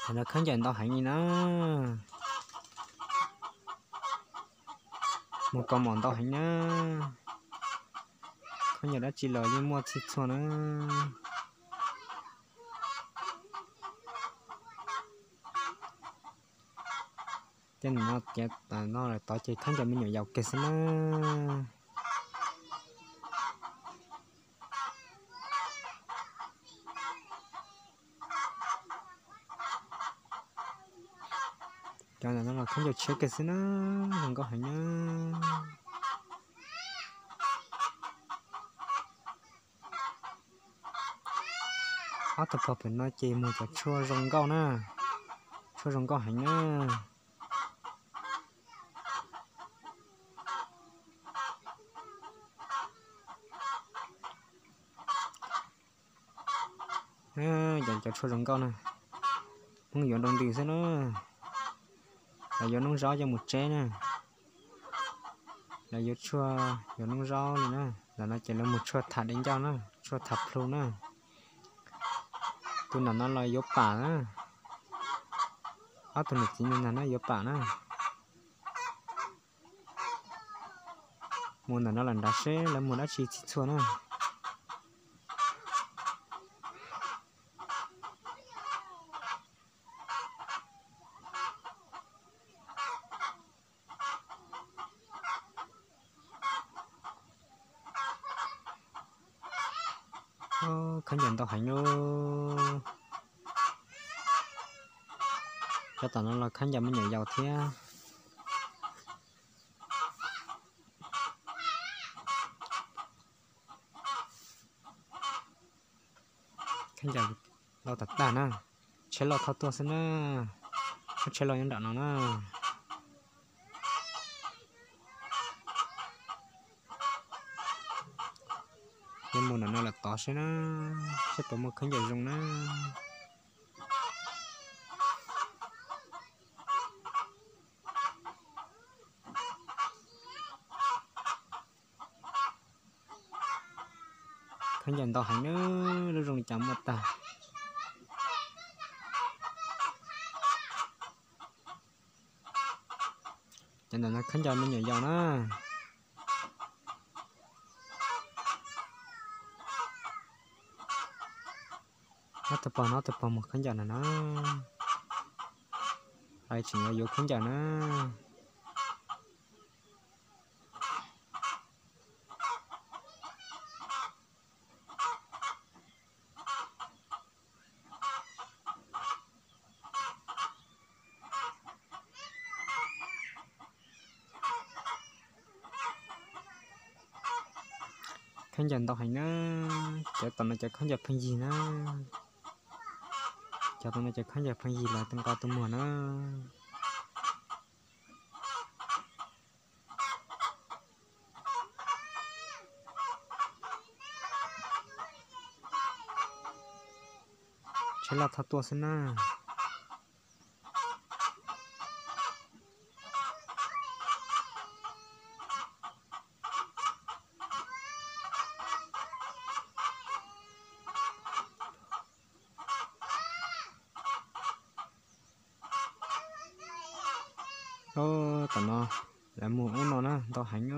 Tam no khaub ncaws ntau heev li na. Muag kaus mom ntau heev na. Khaub ncaws dab tsi los yeej muaj txhij txhua na. Tej no, no tod ces khaub ncaws me nyuam yaus kiag xwb na. Cov ntawm no los khaub ncaws tshiab kiag xwb na, zoo nkauj heev na. Ob tug pog pem no ces muag cov tshuaj zoo nkauj na, tshuaj zoo nkauj heev na. Cov, cov tshuaj zoo nkauj na, Hmoob yuav nroo ntws xwb na. Lawv yuav noob zaub coj mus tseb na. Lawv yuav tshuaj, yuav noob zaub li na. Ntawm no ces lawv muag tshuaj tham dej ncauj na, tshuaj tham plhu na. Tus ntawm no los yuav pam na. Ob tug niam txiv ntawm no yuav pam na. Mus ntawm no lawm nrad seb lawv muag dab tsi txhij txhua na. Khaub ncaws ntau heev lauj. Cov tom no los khaub ncaws me nyuam yaus thiab. Khaub ncaws ntau tag tag na. Tsheb loj thauj tuaj xwb na. Lub tsheb loj nyob nram no na. Yuav mus nram no lawm tod seb na, seb puas muaj khaub ncaws zoo na. Khaub ncaws ntau heev na, lub zoo li cas muaj tag. Cov ntawm no khaub ncaws me nyuam yaus na. Ob tug pog, ob tug pog muag khaub ncaws ntawm no. Lawv tseem yuav khaub ncaws na. Khaub ncaws ntau heev na. Cov tom no cov khaub ncaws pheej yig na. Cov tom no cov khaub ncaws pheej yig los tus nqo tus muag na. Tsheb loj thauj tuaj xwb na. Tom no lawv muag ub no na, ntau heev.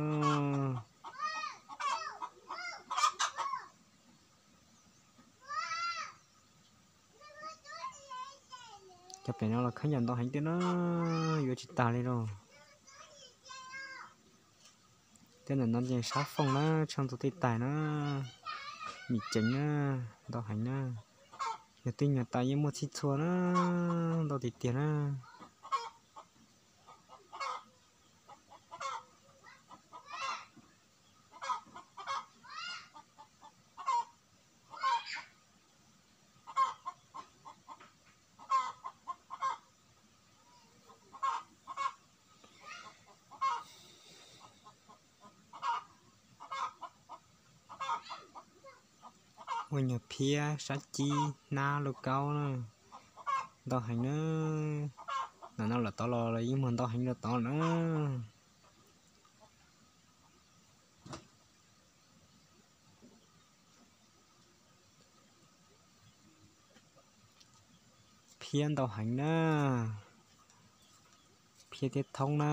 Cov pem no los khaub ncaws ntau heev tiag na, yuav tsis tag li lauj. Tej ntawm no ces sab fooj na, tsheej tug tij tais na, mim ceev na, ntau heev na. Nyuag tij nyuag tais yeej muaj txhij txhua na, ntau tiag tiag na. Ua nyuag phiab sab cib hnab lauj kaub na, ntau heev na. Ntawm no lawm tod los yeej muag ntau heev lawm tod na. Iab ntau heev na. Phiab thiab thoob na.